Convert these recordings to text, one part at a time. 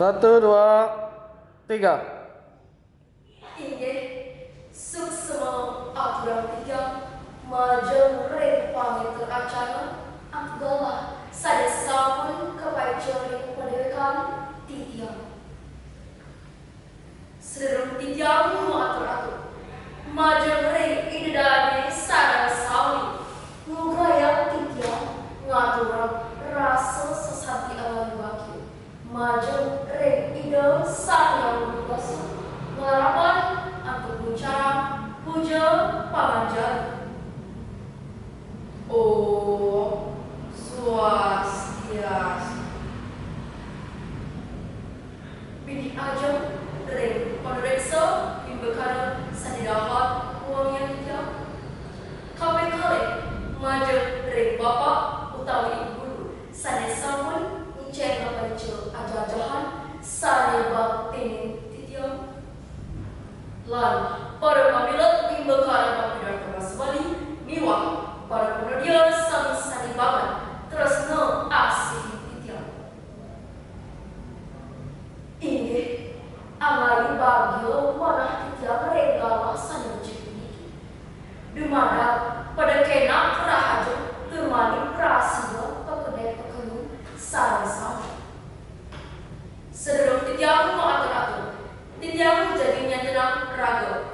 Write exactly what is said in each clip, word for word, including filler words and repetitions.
Satu, dua, tiga. Inggih, suksma aturang titiang, majeng ring pangénter acara, antuk galah sané sampun kapaica ring padéwékan titiang. Sadurung titiang matur-atur, majeng ring Ida dané sareng sami, ngugayang titiang ngaturang rasa sasanti angayu bagia majeng ring Ida Sang Hyang Widhi Wasa, malarapan antuk nguncarang puja panganjali. Om Swastiastu. Pinih ajeng ring panuréksa wimbakara sané dahat wangiang titiang. Kaping kalih, majeng ring Bapak utawi Ibu Guru sané sampun ngicén paica ajah-ajahan sané baktinin titiang. Lan para pamilet wimbakara mapidarta basa Bali miwah para panyedia sami sané banget tresna asih titiang. Inggih, angayu bagia manah titiang ring galah sané becik puniki. Dumadak pada kénak rahajeng tur mani prasida pakedék pakelun sareng sami. Sadurung titiang maatur-atur, titiang jagi nyantenang raga.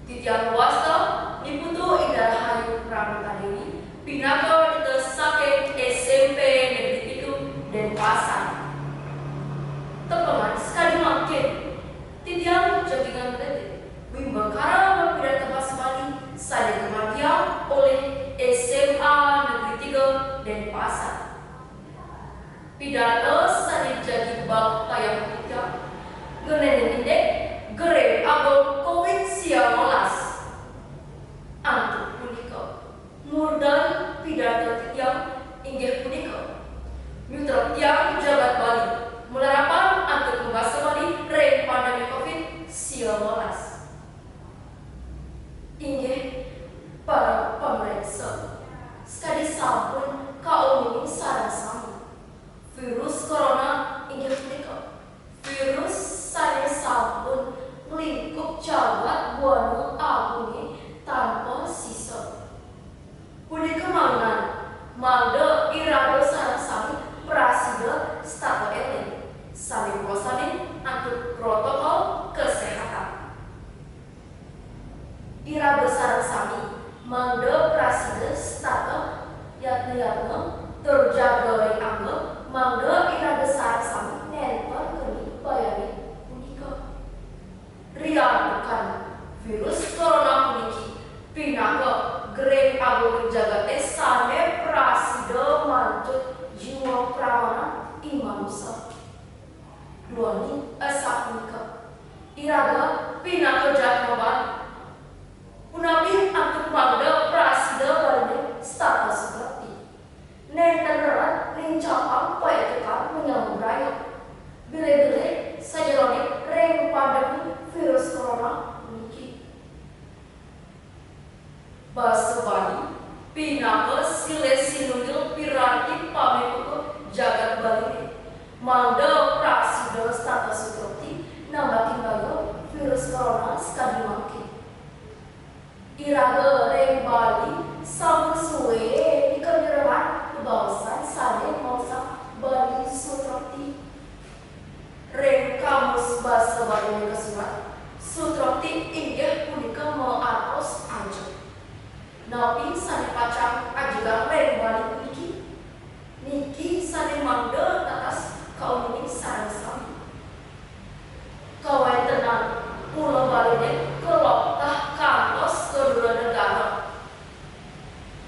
Titiang wasta Ni Putu Indah Rahayu Pramita Déwi, pinaka duta saking S M P Negeri Pitu Denpasar. Tepengan sakadi mangkin, titiang jagi ngambetin wimbakara mapidarta basa Bali sané kamargiang olih S M A Negeri Tiga Denpasar. Pidarta sané jagi baktayang titiang ngenénin indik Geré Agung covid sia welas. Antuk punika, murdan pidarta titiang inggih punika, nyutreptiang jagat Bali malarapan antuk mabasa Bali ring pandemi covid sia welas. Inggih, para pamiarsa, sakadi sampun kauningin sareng sami, virus corona inggih punika virus sané sampun nglingkup jagat buana agungé tanpa sisa. Punika mawinan mangda iraga sareng sami prasida setata éling, sami ngwastani antuk protokol kesehatan. Iraga sareng sami mangda prasida setata yatna-yatna tur jaga ring angga mangda iraga sareng sami nénten keni bayané punika. Riantukan virus corona puniki pinaka Geré Agung jagaté sané prasida mancut jiwa pramanan i manusa. Duaning asapunika, iraga pinaka jadma Bali. Punapi antuk mangda prasida Baliné setata sutrepti. Nénten rered nincapang paétukan manyambugraya. Bilih-bilih sajeroning ring pandemi virus corona puniki. Basa Bali pinaka silih sinunggil piranti pamikukuh jagat Baliné. Mangda prasida setata sutrepti nambatin baya virus corona sakadi mangkin. Iraga ring Bali sampun sué nika mirengang bebaosan sané maosang Bali Sutrepti. Ring Kamus Basa Baliné kasurat, sutrepti inggih punika maartos ajeg. Napi sané pacang ajegang ring Bali puniki? Niki sané mangda tatas kauningin sareng sami. Kawéntenan Pulo Baliné kaloktah kantos ka dura negara.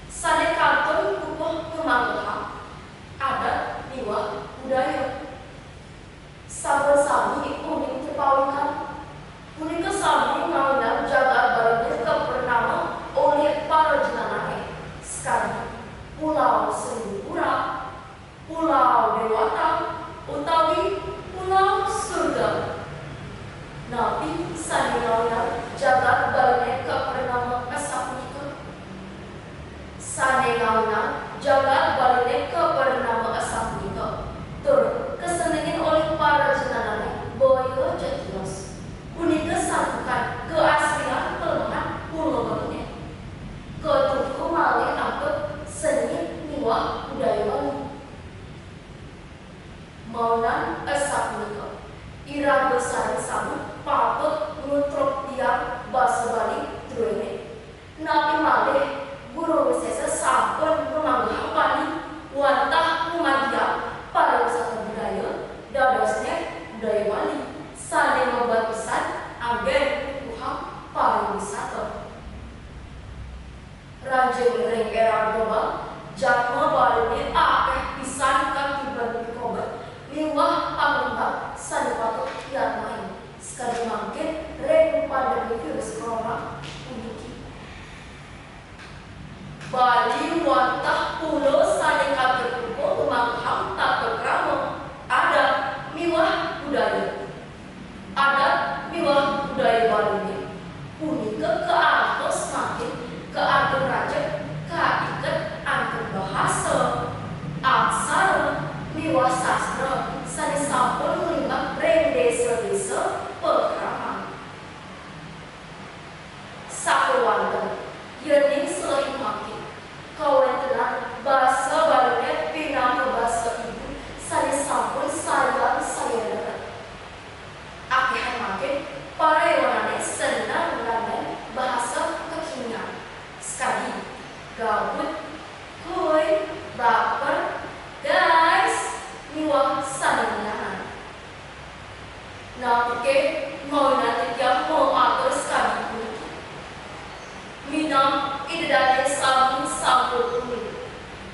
Sané kantun pupuh ngamanggehang adat miwah budaya. Sampun sami uning tepawikan. Punika sami ngawinang jagat Baliné kapurnama olih para jenengané, sakadi Pulau Seribu Pura, Pulau Dewata, utawi Pulau Surga. Napi sané ngawinang jagat Baliné kapurnama asapunika? Sané ngawinang jagat Baliné kapurnama asapunika tur kasengengin olih para jenengané Budaya Bali sané mabatusan anggén pupuhan pariwisata. Ranjing ring éra global, jadma Baliné akéh pisan katiban pikobet miwah pangrembag sané patut yatnain, sakadi mangkin ring pandemi virus corona puniki. Bali wantah pulo sané katukuh ngamanggihin tata krama, adat miwah budaya. Adat miwah budaya Baliné punika kaantos mangkin kaantuk rajeg kaiket antuk bahasa, aksara, miwah sastra sané sampun nglimbak ring désa-désa pakraman. Sakéwanten, yéning selehin mangkin, kawéntenan basa Baliné pinaka basa ibu sané sampun sayan-sayan rered. Akéhan mangkin parayonanané seneng nganggén bahasa kekinian, sakadi gabut, kuy, baper, guys, miwah sané lianan. Napiké mawinan titiang matur sakadi puniki? Minab Ida Dané sami sampun uning,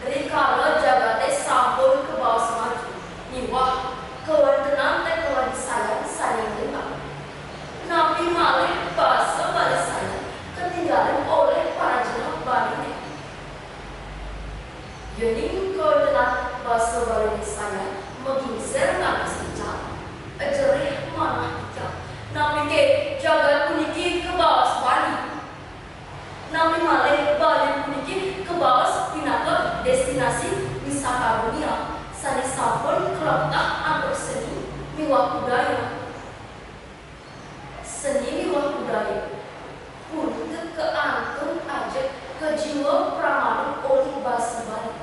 rikala jagaté sampun kabaos maju, miwah kawéntenan téknologi sayan sané nglimbak. Napi malih basa Bali sayan katinggalin olih para jelema Baliné? Yéning kawéntenan basa Baliné sayan magingsir ngantos ical, ajerih manah titiang. Napiké jagat puniki kabaos Bali? Napi malih Bali puniki kabaos pinaka destinasi wisata dunia sané sampun kaleptah antuk seni miwah budaya? Seni miwah budaya punika kaantuk ajeg kajiwa pramana olih basa Bali.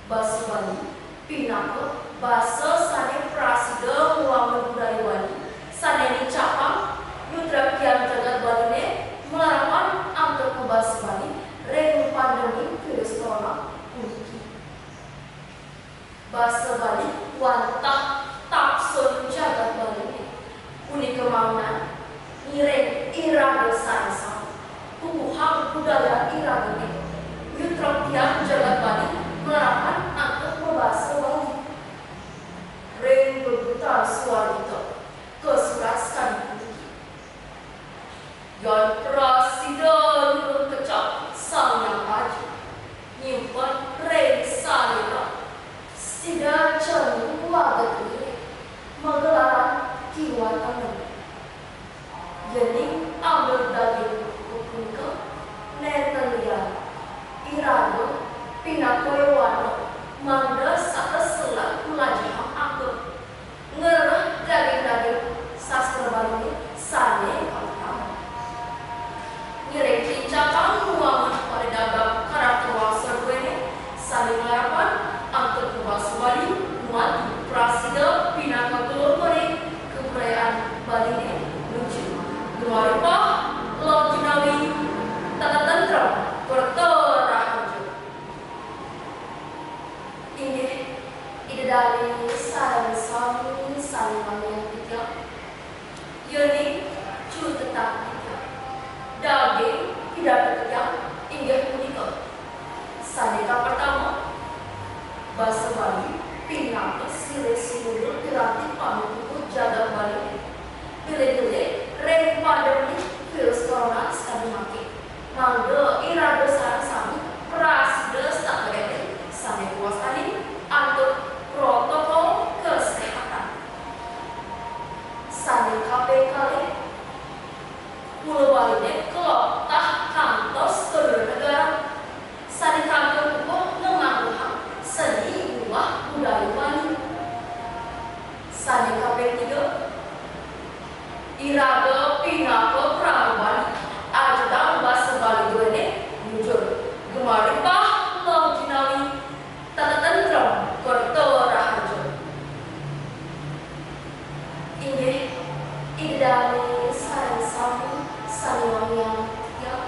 Basa Bali pinaka basa sané prasida ngwangun budaya Bali, sané nicapang nyutraktiang jagat Baliné malarapan antuk mabasa Bali ring pandemi virus corona puniki. Basa Bali wantah tapsuna jagat Baliné. Punika mawinan ngiring iraga sané sami, pupuhan budaya iragané, nyutraktiang jagat Bali malarapan antuk mabasa Bali. Ring gegutan suargita kasurat sakadi puniki. Yan prasida nulung kecap Sang Hyang Aji, nyimpen ring salira, sida cembu waget ngiring, magelaran kiwa tengen. Yéning ambil daging punika nénten lian, iraga pinaka yowana mangda sakeselan mlajahang angga. Ngrereh daging-daging sastra Baliné sané kapertama. Ngiring kincapang ngwangun paridagang karakter wangsa duéné sané malarapan antuk mabasa Bali, muati prasida pinaka keluré kabudayan Baliné nuju Gemah Ripah, Loh Jinawi, Tata Tentrem, Kerta Raharja. Inggih, Ida Dané sareng sami sané wangiang titiang. Yéning cutetang titiang, daging pidarta titiang inggih punika. Sané kapertama, basa Bali pinaka sirih sinulud piranti pamitutur jagat Bali. Bilih-bilih ring pandemi virus corona sakadi mangkin, mangda iraga sareng sami prasida setata éling sané kawastanin antuk protokol kesehatan. Sané kaping kalih, Pulo Baliné kaleptah kantos ka luar negara, sané kantun kukuh ngamangguhang seni miwah budaya Bali. Sané kaping tiga, iraga pinaka krama Bali, ajutang basa Bali duéné nuju Gemah Ripah, Loh Jinawi, Tata Tentrem, Kerta Raharja. Inggih, Ida Dané sareng sami sané wangiang titiang.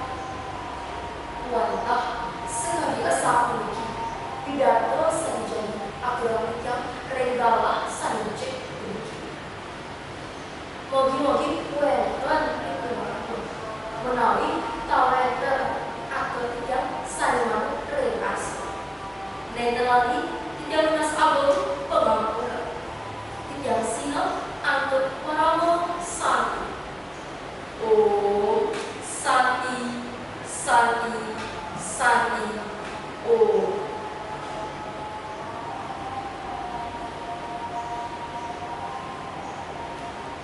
Wantah sakadi asapuniki pidarta sané jagi aturang titiang ring galah sané becik puniki. Sani, o